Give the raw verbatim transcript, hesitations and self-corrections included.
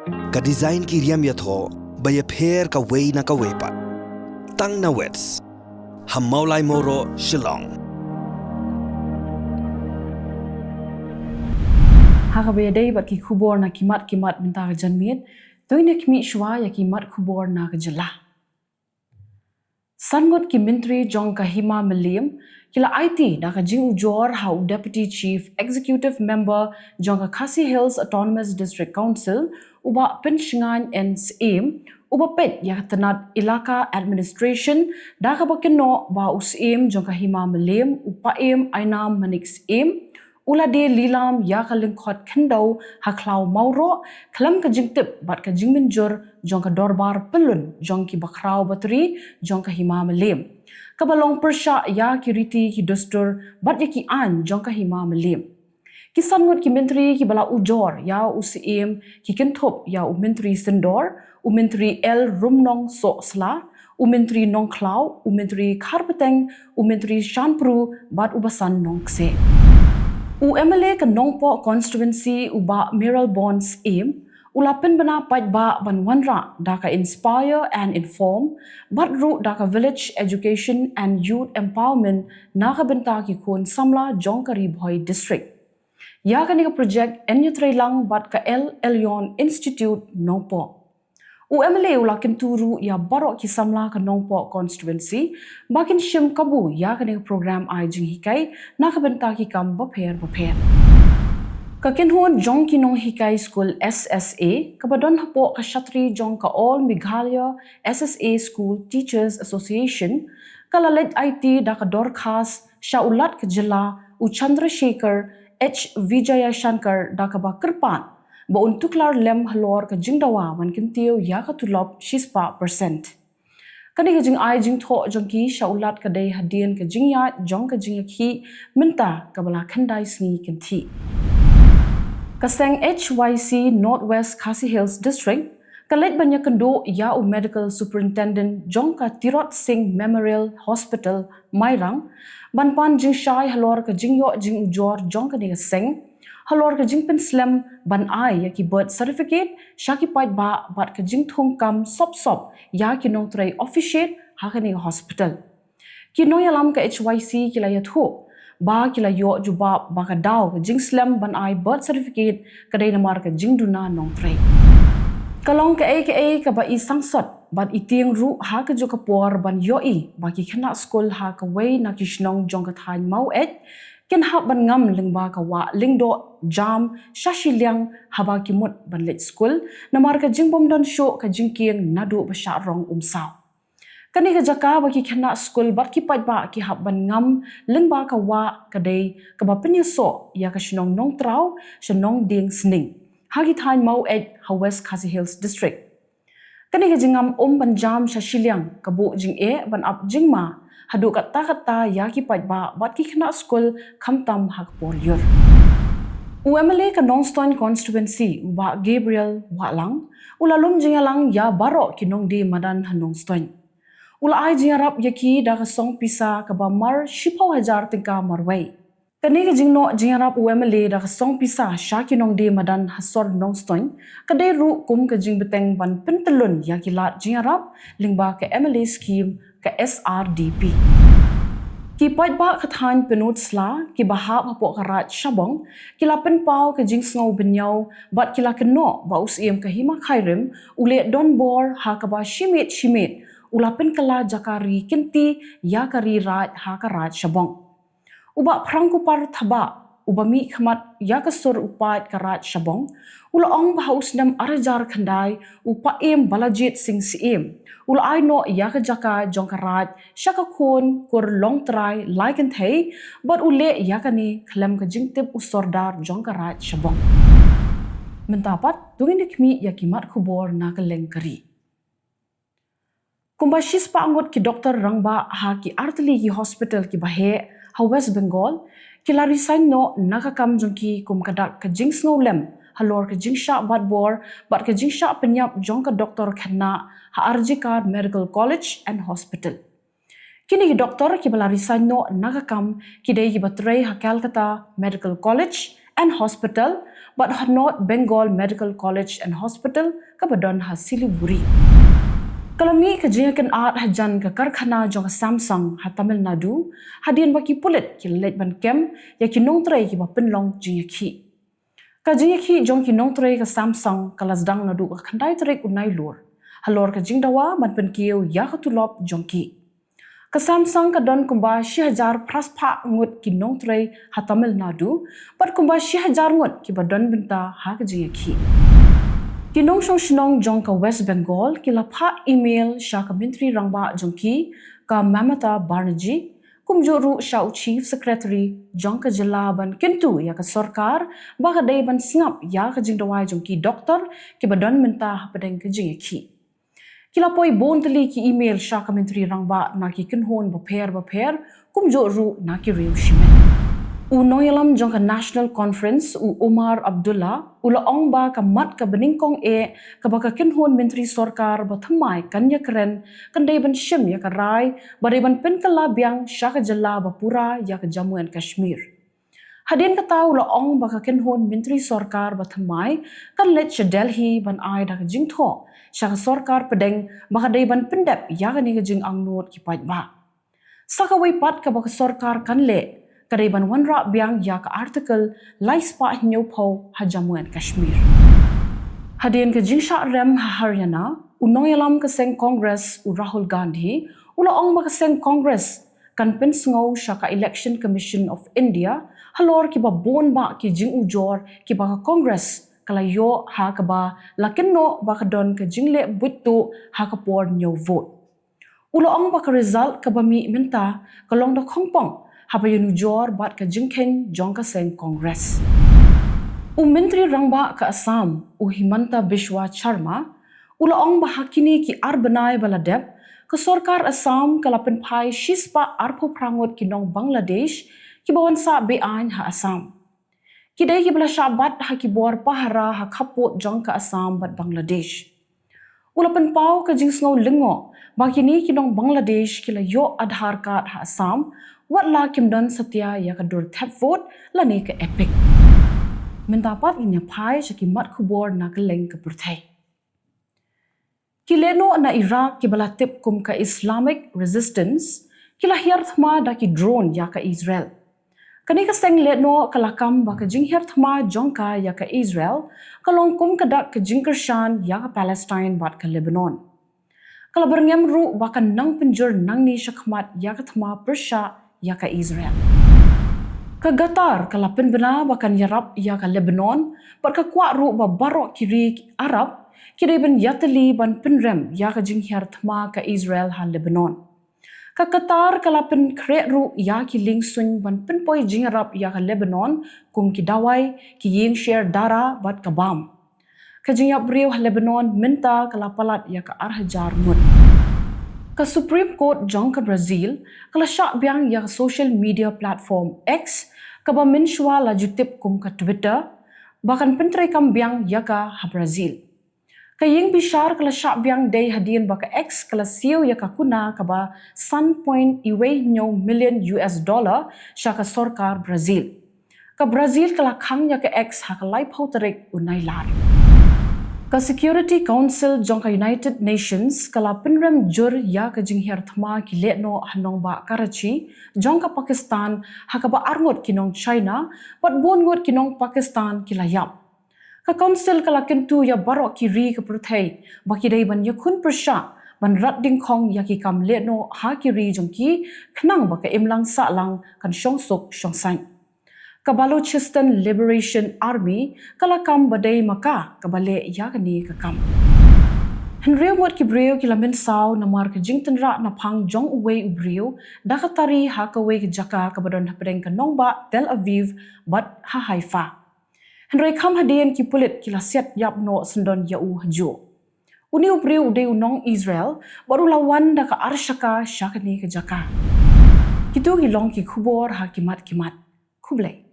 Ka design ki riam ïathoh ba ïapher kawei na kawei pat. Tang na Wits ha Mawlai Mawroh, Shillong. Ha kaba ïadei bad ki khubor na ki mat ki mat mynta ka janmiet, to ngin ïa khmih shuwa ïa ki mat khubor na ka jylla. San ngut ki myntri jong ka Hima Mylliem ki la aiti da ka jingujor ha u Deputy Chief Executive Member jong ka Khasi Hills Autonomous District Council, u Bah Pynshngaiñ N Syiem, uba peit ïa ka tnat Elaka Administration, da kaba kynnoh ba u Syiem jong ka Hima Mylliem, u Paiem Ainam Manik Syiem, u la die lilam ïa ka lyngkhot khyndew ha khlaw Mawroh khlem ka jingtip bad ka jingmynjur jong ka dorbar pyllun jong ki bakhraw batri jong ka Hima Mylliem, kaba long pyrshah ïa ki riti ki dustur bad ïa ki aiñ jong ka Hima Mylliem. Ki san ngut ki myntri kiba la ujor ïa u Syiem ki kynthup ïa u Myntri Syndor, u Myntri L Rumnong Sohsla, u Myntri Nongkhlaw, u Myntri Kharpeteng, u Myntri Shanpru bad u Basan Nongkseh. U M L A ka Nongpoh Constituency, u Bah Mayralborn Syiem, u la pynbna paidbah ban wanrah da ka Inspire and Inform bad ruh da ka Village Education and Youth Empowerment na ka bynta ki khun samla jong ka Ri Bhoi District. Ïa kane ka projek yn ïatreilang bad ka El Elyon Institute Nongpoh. U M L A u la kyntu ruh ïa baroh ki samla ka Nongpoh Constituency ba kin shim kabu ïa kane ka program ai jinghikai na ka bynta ki kam bapher bapher. Ka kynhun jong ki nonghikai skul S S A, kaba don hapoh ka shatri jong ka All Meghalaya S S A School Teachers Association, ka la leit aiti da ka dorkhas sha u Lat ka jylla, u Chandrasekhar H Vijayashankar, da kaba kyrpad ba un tuklar lem halor ka jingdawa ban kyntiew ïa ka tulop shispah percent. Kane ka jingai jingthoh jong ki sha u Lat ka dei hadien ka jingïaid jong ka jingïakhih mynta kaba la khyndai sngi kynthih. Ka seng H Y C North West Khasi Hills District ka leit ban ïakynduh ïa u Medical Superintendent jong ka Tirot Singh Memorial Hospital, Mairang, ban pan jingshai halor ka jingïoh jingujor jong kane ka seng halor ka jingpynslem ban ai ïa ki birth certificate sha ki paidbah bad ka jingthung kam sop sop ïa ki nongtrei officiate ha kane ka hospital. Ki nongïalam ka H Y C ki la ïathuh ba ki la ïoh jubab ba ka daw ka jingslem ban ai birth certificate ka dei namar ka jingduna nongtrei. Ka long kaei kaei kaba i sangsot bad i tieng ruh ha kajuh ka por ban ïohi ba ki khynnah skul ha kawei na ki shnong jong ka thaiñ Maweit kin hap ban ngam lyngba ka wah lyngdoh jam sha shiliang haba ki mut ban leit skul, namar ka jingbym don shuh ka jingkieng naduh ba shah rong umsaw. Kane ka jaka ba ki khynnah skul bad ki paidbah ki hap ban ngam lyngba ka wah ka dei kaba pynïasoh ïa ka shnong Nongtraw sha Nongdieng Sning ha ki thaiñ Maweit ha West Khasi Hills District. Kane ka jingngam um ban jam sha shiliang ka buh jingeh ban ap jingma haduh katta katta ïa ki paidbah bad ki khynnah skul, khamtam ha ka por lyiur. U M L A ka Nongstoiñ Constituency, u Bah Gabriel Wahlang, u la lum jingïalang ïa baroh ki nongdie madan ha Nongstoiñ. U la ai jingïarap ïa ki da ka song pisa kaba mar shiphew hajar tyngka marwei. Kane ka jingnoh jingïarap u M L A da ka song pisa sha ki nongdie madan ha sor Nongstoiñ ka dei ruh kum ka jingbteng ban pyntyllun ïa ki lad jingïarap lyngba ka M L A scheme ka S R D P. Ki paidbah ka thaiñ Pynursla kiba hap hapoh ka Raid Shabong ki la pynpaw ka jingsngew bynñiaw bad ki la kynnoh ba u Syiem ka Hima Khyrim u leh donbor ha kaba shi miet shi miet u la pynkylla jaka ri kynti ïa ka ri raid ha ka Raid Shabong. U Bah Phrangkupar Thabah, uba mihkhmat ïa ka sur u paid ka Raid Shabong, u la ong ba ha u snem ar hajar khyndai, u Paiem Balajied Singh Syiem u la ai noh ïa ka jaka jong ka raid sha ka khun kur Longtrai Laikynthei bad u leh ïa kane khlem ka jingtip u sordar jong ka Raid Shabong. Mynta pat to ngin ïa khmih ïa ki mat khubor na ka lyngkari. Kumba shispah ngut ki doktor rangbah ha ki artylli ki hospital kiba heh ha West Bengal ki la resign noh na ka kam jong ki kum ka dak ka jingsngewlem halor ka jingshah batbor bad ka jingshah pynïap jong ka doktor khynnah ha R G Kar Medical College and Hospital. Kine ki doktor kiba la resign noh na ka kam ki dei kiba trei ha Calcutta Medical College and Hospital bad ha North Bengal Medical College and Hospital kaba don ha Siliguri. Ka la mih ka jingïakynad hajan ka karkhana jong ka Samsung ha Tamil Nadu, hadien ba ki pulit ki la leit ban kem ïa ki nongtrei kiba pynlong jingïakhih. Ka jingïakhih jong ki nongtrei ka Samsung ka la sdang naduh ka khyndai tarik u Nailur, halor ka jingdawa ban pynkiew ïa ka tulop jong ki. Ka Samsung ka don kumba shi hajar phra spah ngut ki nongtrei ha Tamil Nadu, bad kumba shi hajar ngut kiba don bynta ha ka jingïakhih. Ki nongshong shnong jong ka West Bengal ki la phah email sha ka Myntri Rangbah jong ki, ka Mamata Banerjee, kumjuh ruh sha u Chief Secretary jong ka jylla ban kyntu ïa ka sorkar ba ka dei ban sngap ïa ka jingdawai jong ki doktor kiba don bynta hapdeng ka jingïakhih. Ki la poi bun tylli ki email sha ka Myntri Rangbah na ki kynhun bapher bapher, kumjuh ruh na ki riewshimet. U nongïalam jong ka National Conference, u Omar Abdullah, u la ong ba ka mat kaba nyngkong eh kaba ka kynhun myntri sorkar bathymmai kan ïakren, kan dei ban shim ïa ka rai ba dei ban pynkylla biang sha ka jylla bapura ïa ka Jammu and Kashmir. Hadien kata u la ong ba ka kynhun myntri sorkar bathymmai kan leit sha Delhi ban ai da ka jingthoh sha ka sorkar pdeng ba ka dei ban pyndep ïa kane ka jingangnud ki paidbah. Sa kawei pat kaba ka sorkar kan leh ka dei ban wanrah biang ïa ka Article lai spah hynñiewphew ha Jammu and Kashmir. Hadien ka jingshah rem ha Haryana, u nongïalam ka seng Congress, u Rahul Gandhi, u la ong ba ka seng Congress kan pynsngew sha ka Election Commission of India halor kiba bun bah ki jingujor kiba ka Congress ka la ïoh, ha kaba la kynnoh ba ka don ka jingleh buit tuh ha ka por ñiew vote. U la ong ba ka result kaba mih mynta ka long da khongpong haba ïanujor bad ka jingkheiñ jong ka seng Congress. U Myntri Rangbah ka Assam, u Himanta Biswa Sarma, u la ong ba ha kine ki ar bnai ba la dep, ka sorkar Assam ka la pynphai shi spah arphew phra ngut ki nong Bangladesh kiba wan sah be-aiñ ha Assam. Ki dei kiba la shah bat ha ki bor pahara ha khappud jong ka Assam bad Bangladesh. U la pynpaw ka jingsngew lyngngoh ba kine ki nong Bangladesh ki la ïoh Aadhaar card ha Assam, wat la kim don satia ïa ka dur thep vote lane ka EPIC. Mynta pat ngin ïa phai sha ki mat khubor na kylleng ka pyrthei. Ki lehnoh na Iraq kiba la tip kum ka Islamic Resistance ki la hiar thma da ki drone ïa ka Israel. Kane ka seng lehnoh ka la kam ba ka jinghiar thma jong ka ïa ka Israel ka long kum ka dak ka jingkyrshan ïa ka Palestine bad ka Lebanon. Ka la byrngem ruh ba kan nang pynjur nangne shakhmat ïa ka thma pyrshah ïa ka Israel. Ka Qatar ka la pynbna ba kan ïarap ïa ka Lebanon, bad ka kwah ruh ba baroh ki ri Arab ki dei ban ïatylli ban pynrem ïa ka jinghiar thma ka Israel ha Lebanon. Ka Qatar ka la pynkhreh ruh ïa ki liengsuiñ ban pynpoi jingïarap ïa ka Lebanon, kum ki dawai, ki ïing sher dara bad ka bam. Ka jingïap briew ha Lebanon mynta ka la palat ïa ka ar hajar ngut. Ka Supreme Court jong ka Brazil ka la shah biang ïa ka social media platform X, kaba mynshuwa la ju tip kum ka Twitter, ba kan pyntreikam biang ïa ka ha Brazil. Ka ïing bishar ka la shah biang dei hadien ba ka X ka la siew ïa ka kuna kaba san point wei hynñiew million U S dollar sha ka sorkar Brazil. Ka Brazil ka la khang ïa ka X ha ka laiphew tarik u Nailar. Ka Security Council jong ka United Nations ka la pynrem jur ïa ka jinghiar thma ki lehnoh ha nongbah Karachi jong ka Pakistan, ha kaba arngut ki nong China bad bun ngut ki nong Pakistan ki la ïap. Ka Council ka la kyntu ïa baroh ki ri ka pyrthei ba ki dei ban ïakhun pyrshah ban rat dyngkhong ïa ki kam lehnoh ha ki ri jong ki, khnang ba ka imlang sahlang kan shong suk shong saiñ. Ka Balochistan Liberation Army ka la kam ba dei ma ka kaba leh ïa kane ka kam. Hynriew ngut ki briew ki la mynsaw namar ka jingtynrah naphang jong uwei u briew da ka tari ha kawei ka jaka kaba don hapdeng ka nongbah Tel Aviv bad ha Haifa. Hynrei kham hadien ki pulit ki la siat ïap noh syndon ïa u hajuh. Une u briew u dei u nong Israel bad u la wan da ka ar shaka sha kane ka jaka. Kito ki long ki khubor ha ki mat ki mat. Khublei.